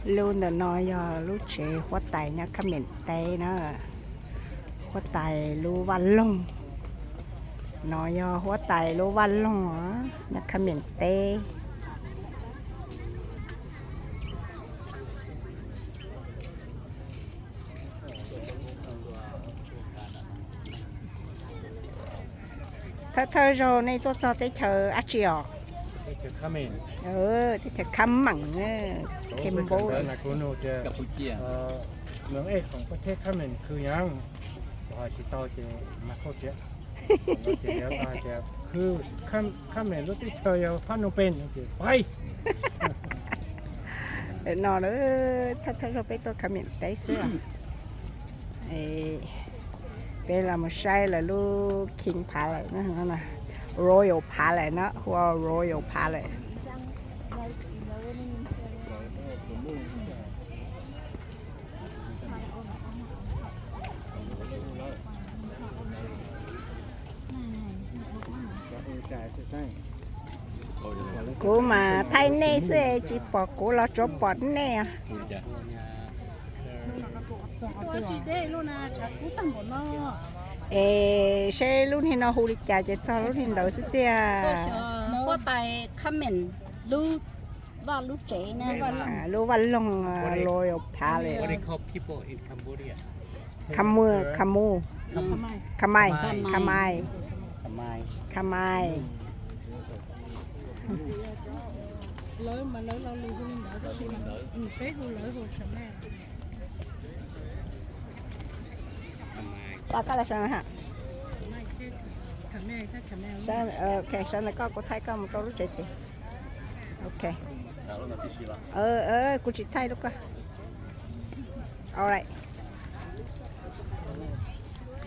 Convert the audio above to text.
Lub ntawm no yog lub tsev huab tais nyob Khab Meem teb na. Huab tais lub vaj loog. No yog huab tais lub vaj loog nyob Khab Meem teb. Thawj thawj zaug nej tuaj txog teb chaws dab tsi os? Teb chaws Khab Meem, Cambodia. Khab Meem khw yeeb, kuv hais tsis tau ces mas koj tias, tias khw Khab Meem lub teb chaws yog Phnom Penh ces pais. No, thawj thawj zaug peb tuaj Khab Meem teb xwb. Peb los mus saib lawv lub King Palace, Royal Palace na, hu ua Royal Palace. Kuv mas thaij nej xwb, tsis pom kuv los tsuav pom nej. Es seb lub niag no hu li cas ces txog lub niag ntawd xwb tiag. Huab tais Khab Meem lub vaj lub tsev, lub vaj loog, Royal Palace. Kham, Kham, Kham Mai, Kham Mai, Kham Mai. Pab koj los sawv ntawm, sawv ntawm koj, kuv thaij koj mus rau lub tsev tid. Ok. Kuv tsis thaij lub koj. Alright.